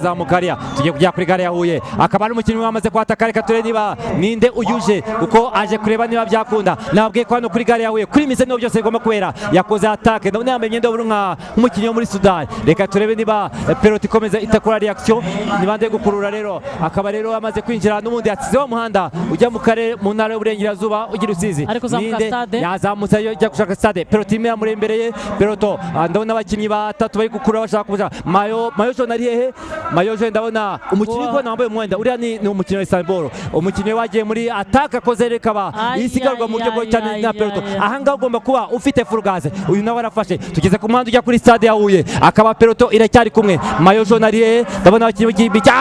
Zamuka hariya, tugiye kujya kuri gare ya Huye. Akaba ari umukinnyi wamaze kwataka. Reka turebe niba ninde uyuje, kuko aje kureba niba byakunda. Nabwiye ko hano kuri gare ya Huye, kuri mise, niho byose bigomba kubera. Yakoze attaque, ndabona yambaye imyenda y'ubururu nk'umukinnyi wo muri Sudani. Reka turebe niba peloton ikomeza itakora reaction. Niba nde gukurura rero, akaba rero amaze kwinjira n'ubundi yasizeho umuhanda ujya mu karere, mu ntara y'Uburengerazuba, ugira Rusizi. Ari kuzamuka Ninde? stade. Yazamutse ajya gushaka stade. Peloton imwe yamuri imbere ye. Peloton, ndabona abakinnyi batatu bari gukurura, bashaka kuja. Maillot jaune ari hehe? Maillot jaune, ndabona umukinnyi kubona wambaye umwenda uriya ni umukinnyi wa Istanbul, umukinnyi wagiye muri attaque akoze, rikaba Ay, isigarwa mu buryo ay, bwo cyane ay, na peloton. ay, ay. Ahangaha ugomba kuba ufite full gas. Uyu nawe arafashe. Tugeze ku muhanda ujya kuri stade ya Huye, akaba peloton iracyari kumwe. Maillot jaune ari hehe? Ndabona abakinnyi b'ikipe cya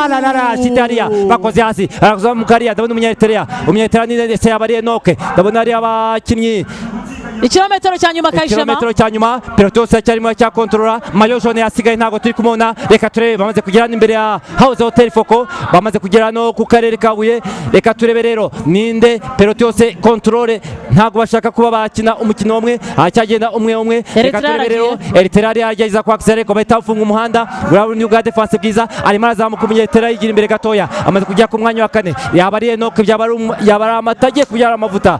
la la la shite hariya bakoze hasi, arazamuka hariya. Ndabona Umunyaeritrea, Umunyaeritrea ni se yaba ari Enoke. Ndabona hariya abakinnyi. Ikirometero cya nyuma, Kayishema. Ikirometero cya nyuma, peloton yose iracyarimo iracyakontorora. Maillot jaune yasigaye, ntabwo turi kumubona. Reka turebe, bamaze kugera hano imbere ya House Hotel Foko, bamaze kugera no ku karere ka Huye. Reka turebe rero ninde. Peloton yose contrôle, ntabwo bashaka kuba bakina umukino umwe, aracyagenda umwe umwe. Reka Eritrea turebe rero. aragiye. Eritrea aragerageza kwakisa, ariko bahita bafunga umuhanda. Urabona ni ubwa défense bwiza. Arimo arazamuka Umunyeritrea, yigira imbere gatoya, amaze kujya ku mwanya wa kane. Yaba ari Enoke, yaba ari amata agiye kubyara amavuta.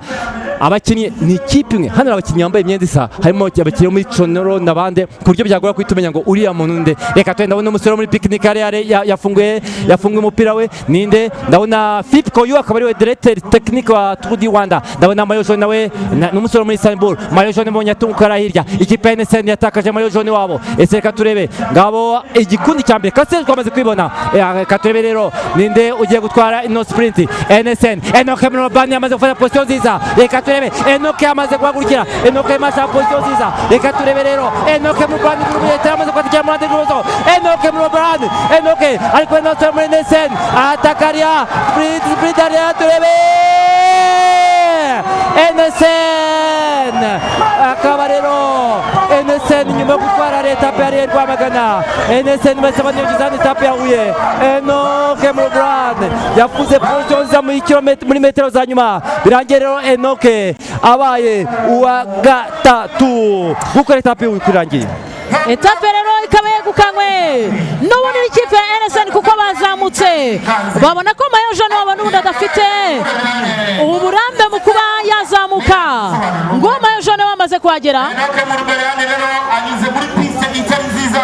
Abakinnyi ni ikipe imwe hano, hari abakinnyi bambaye imyenda isa, harimo abakinnyi bo muri Conoro n'abandi, ku buryo byagora guhita umenya ngo uriya muntu nde. Reka tugende, ndabona umusore wo muri Picnic hariya yafunguye umupira we. Ninde? Ndabona Philippe Koyu, akaba ariwe directeur technique wa Tour du Rwanda. Ndabona maillot jaune nawe ni umusore wo muri Istanbul. Maillot jaune mbonye atunguka hariya hirya. Ikipe ya NSN yatakaje maillot jaune wabo. Ese reka turebe, ngabo igikundi cya mbere kase twamaze kwibona. Reka turebe rero ninde ugiye gutwara ino sprint. NSN, Enoke Murobani yamaze gufata position nziza. Reka turebe, Enoke yamaze guhagurukira. Enoke yamaze position nziza. Reka turebe rero, Enoke Murobani yamaze gufatikira mu ruhande rw'ibumoso. Enoke Murobani, Enoke ari kumwe n'abasore muri NSN, atakaria sprint, sprint hariya. Turebe NSN, akaba rero NSN nyuma yo gutwara étape yariye Rwamagana, NSN bahise baniyongeza hano étape ya Huye. Enoke Murobani yafuze position nziza muri kilometero, muri metero za nyuma. Birangiye rero Enoke abaye uwa gatatu. Gukora étape y'Huye kurangiye. Étape rero ikaba yegukanywe n'ubundi n'ikipe ya NSN, kuko bazamutse babona ko maillot jaune wabo n'ubundi adafite uburambe mu kuba yazamuka. Ngo maillot jaune bamaze kuhagera. Enoke Muruberani rero anyuze muri piste itari nziza.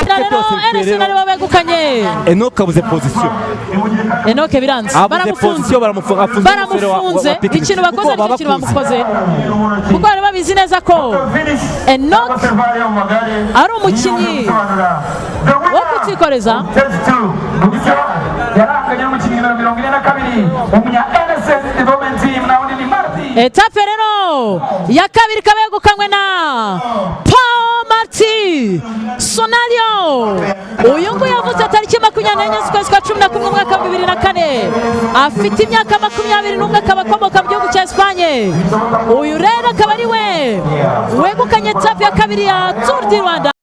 Rero NSN aribo begukanye. Enoke abuze position. Enoke biranze. Abuze Baramufunze. position, baramufunze, afunze umusore Baramufunze. wa Picnic. Ikintu bakoze Kuko nicyo baba kintu bakuzi. bamukoze, kuko bari babizi neza ko Enoke ari umukinnyi wo kutikoreza. Yaranganye n'umukinnyi nimero 42, umunya NSN Development Team, nawe ni Martin. Étape rero ya kabiri ikaba yegukanywe na Paul Marti Sonario. Uyu nguyu yavutse tariki 24 z'ukwezi kwa 11 umwaka wa 2004, afite imyaka 21, akaba akomoka mu gihugu cya Esipanye. Uyu rero akaba ari we wegukanye étape ya kabiri ya Tour du Rwanda.